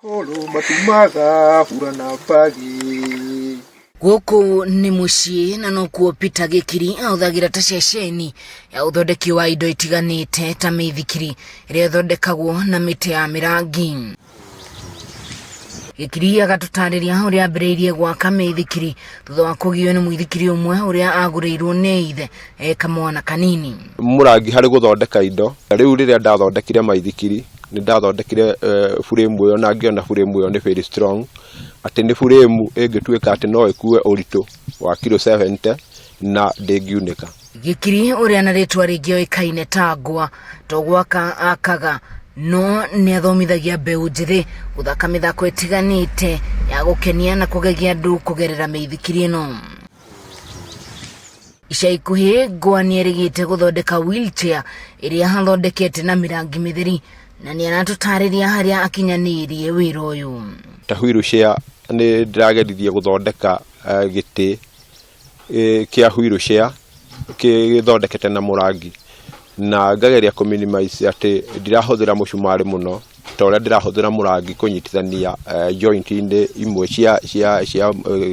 Kũrũ matumaga burana mbagi. Gũkũ nĩ mũciĩ na nokuo Peter Gĩkiri ahũthagĩra ta ceceni ya ũthondeki wa indo itiganĩte ta mĩithikiri ĩrĩa ĩthondekagwo na mĩtĩ ya mĩrangi. Gĩkiri agatũtarĩria ũrĩa ambĩrĩirie gwaka mĩithikiri thutha wa kũgio nĩ mũithikiri ũmwe ũrĩa agũrĩirwo nĩ ithe e kamwana kanini. Mũrangi harĩ gũthondeka indo. Rĩu rĩrĩa ndathondekire maithikiri, nĩ ndathondekire frame ĩyo na ngĩona frame ĩyo nĩ very strong, atĩ nĩ frame ĩngĩtuĩka atĩ no ĩkue ũritũ wa kiro 70 na ndĩngiunĩka. Gĩkiri ũrĩa na rĩtwa rĩngĩ oĩkaine ta Ngwa to gwaka akaga no nĩ athomithagia mbeũ njĩthĩ gũthaka mĩthako ĩtiganĩte ya gũkenia na kũgegia andũ kũgerera mĩithikiri ĩno. Ica ikuhĩ Ngwa nĩ erĩgĩte gũthondeka wheelchair ĩrĩa athondekete na mĩrangi mĩtheri na nĩ aratũtarĩria harĩa akinyanĩirie wĩra ũyũ. Ta wheelchair nĩ ndĩrageririe gũthondeka gĩtĩ kĩa wheelchair gĩthondekete na mũrangi na ngageria kũ minimize atĩ ndirahũthĩra mũcumarĩ mũno ta ũrĩa ndĩrahũthĩra mũrangi kũnyitithania joint-inĩ imwe cia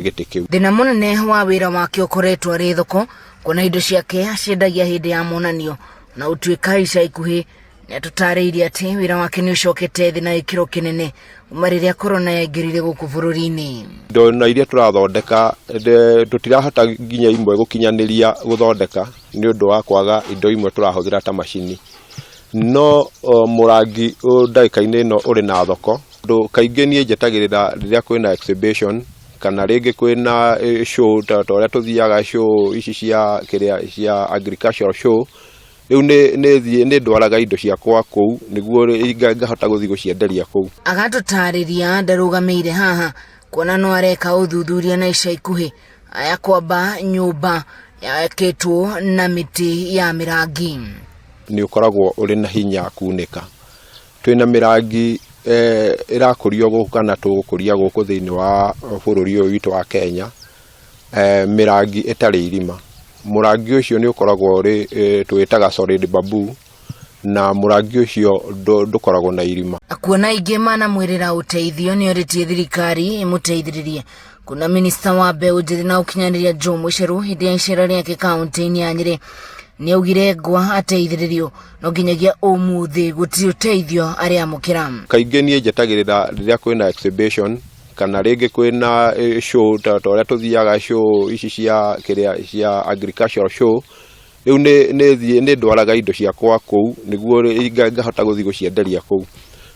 gĩtĩ kĩu. Thĩna mũnene wa wĩra wake ũkoretwo arĩ thoko kuona indo ciake aciendagia hĩndĩ ya monanio na ũtuĩka ica ikuhĩ nĩ atũtarĩirie atĩ wĩra wake nĩ ũcokete thĩ na gĩkĩro kĩnene kuma rĩrĩa korona yaingĩrire gũkũ bũrũri-inĩ. Indo na iria tũrathondeka tũtirahota nginya imwe gũkinyanĩria gũthondeka nĩ ũndũ wa kwaga indo imwe tũrahũthĩra ta macini, no mũrangi ndagĩka-inĩ ĩno ũrĩ na thoko. Tondũ kaingĩ niĩ njetagĩrĩra rĩrĩa kwĩna exhibition kana rĩngĩ kwĩna show ta ũrĩa tũthiaga show ici cia kĩrĩa cia agricultural show. Rĩu nĩ ndwaraga indo ciakwa kũu nĩguo ngahota gũthiĩ gũcienderia kũu. Agatũtarĩria ndarũgamĩire haha kuona no areka ũthuthuria na ica ikuhĩ aya kwamba nyũmba yakĩtwo na mĩtĩ ya mĩrangi. Nĩ ũkoragwo ũrĩ na hinya kunĩka. Twĩna mĩrangi ĩrakũrio gũkũ kana tũgũkũria gũkũ thĩinĩ wa bũrũri ũyũ witũ wa Kenya, mĩrangi ĩtarĩ irima. Mũrangi ũcio nĩ ũkoragwo ũrĩ tũwĩtaga solid bamboo na mũrangi ũcio ndũkoragwo na irima. Kuona aingĩ manamwĩrĩra ũteithio nĩ orĩtie thirikari ĩmũteithĩrĩrie. Kuna minista wa mbeũ njĩthĩ na ũkinyanĩria Joe Mucheru hĩndĩ ya icera rĩake kaunti-inĩ ya Nyĩrĩ nĩ augire Ngwa ateithĩrĩrio no nginyagia ũmũthĩ gũtirĩ ũteithio arĩamũkĩra. Kaingĩ niĩ njetagĩrĩra rĩrĩa kwĩna exhibition kana rĩngĩ kwĩna show ta ũrĩa tũthiaga show ici cia kĩrĩa cia agricultural show. Rĩu nĩ ndwaraga indo ciakwa kũu nĩguo ngahota gũthiĩ gũcienderia kũu.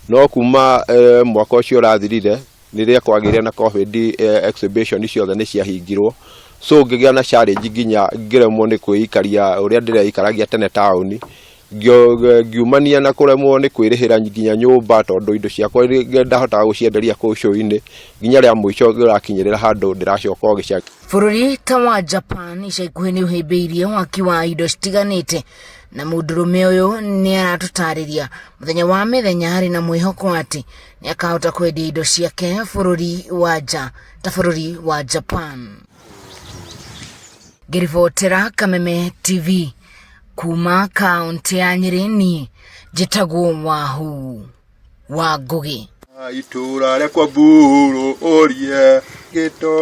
No kuma mwaka ũcio ũrathirire rĩrĩa kwagĩire na COVID, exhibition ciothe nĩ ciahingirwo, so ngĩgĩa na challenge nginya ngĩremwo nĩ kwĩikaria ũrĩa ndĩreikaragia tene taũni, ngiumania na kũremwo nĩ kwĩrĩhĩra nginya nyũmba tondũ indo ciakwa ndahotaga gũcienderia kũu show-inĩ nginya rĩa mũico ngĩrakinyĩrĩra handũ ndĩracoka o gĩcagi. Bũrũri ta wa Japan ica ikuhĩ nĩ ũhĩmbĩirie waki wa indo citiganĩte na mũndũrũme ũyũ nĩ aratũtarĩria mũthenya wa mĩthenya arĩ na mwĩhoko atĩ nĩ akahota kwendia indo ciake bũrũri wa nja ta bũrũri wa Japan. Ngĩribotera Kameme TV kuma kaunti ya Nyĩrĩ, niĩ njĩtagwo Wahu wa Ngũgĩ. Itũra rĩa kwa Mburu ũrie gĩto.